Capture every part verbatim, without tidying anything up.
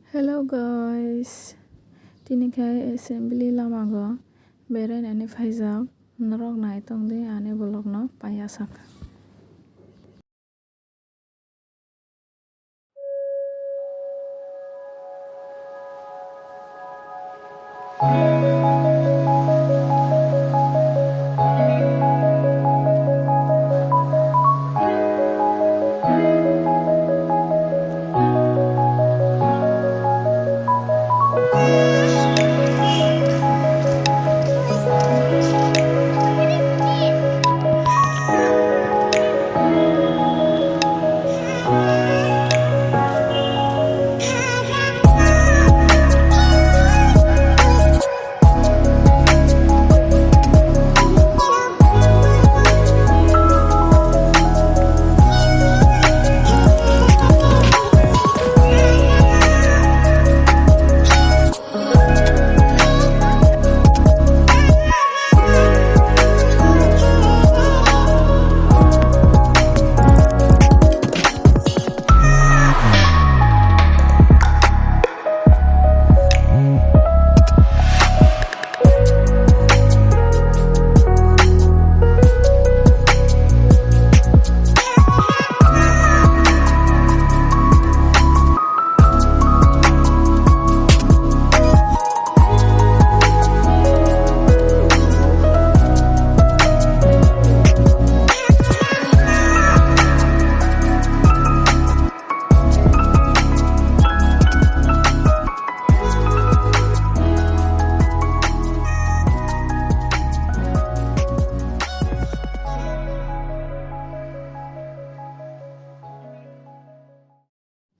Hello guys, tini khe assembly lamago berainani phaijak, norok nai tongdi ani vlogno paiya saka.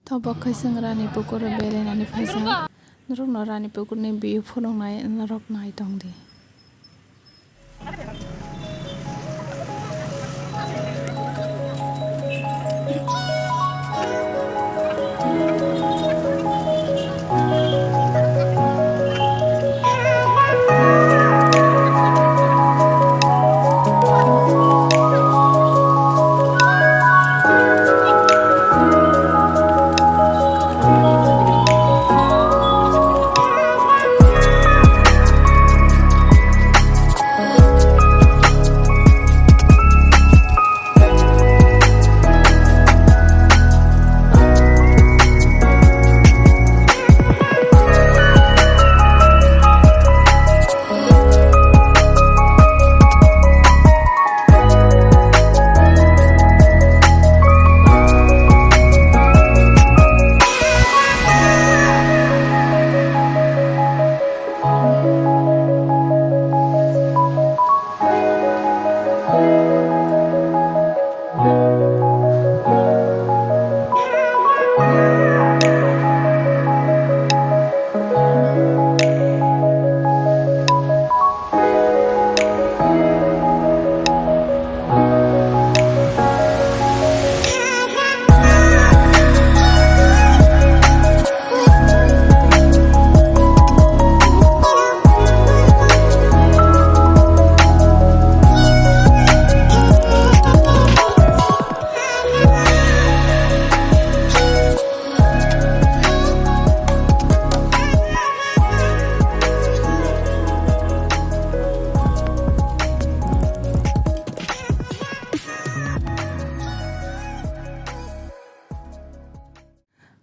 Tabuk khe chwng Rani Pukur o berainani phaijak. Norokno Rani Pukurni view phunuknai norok nai tongdi.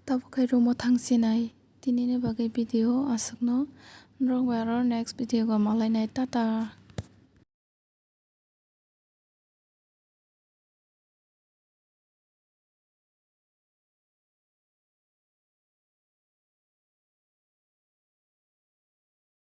Tabuk khe room o thangsinai. Tinini bagwi video aswkno. Norok bai aro next video o malainai. Tata.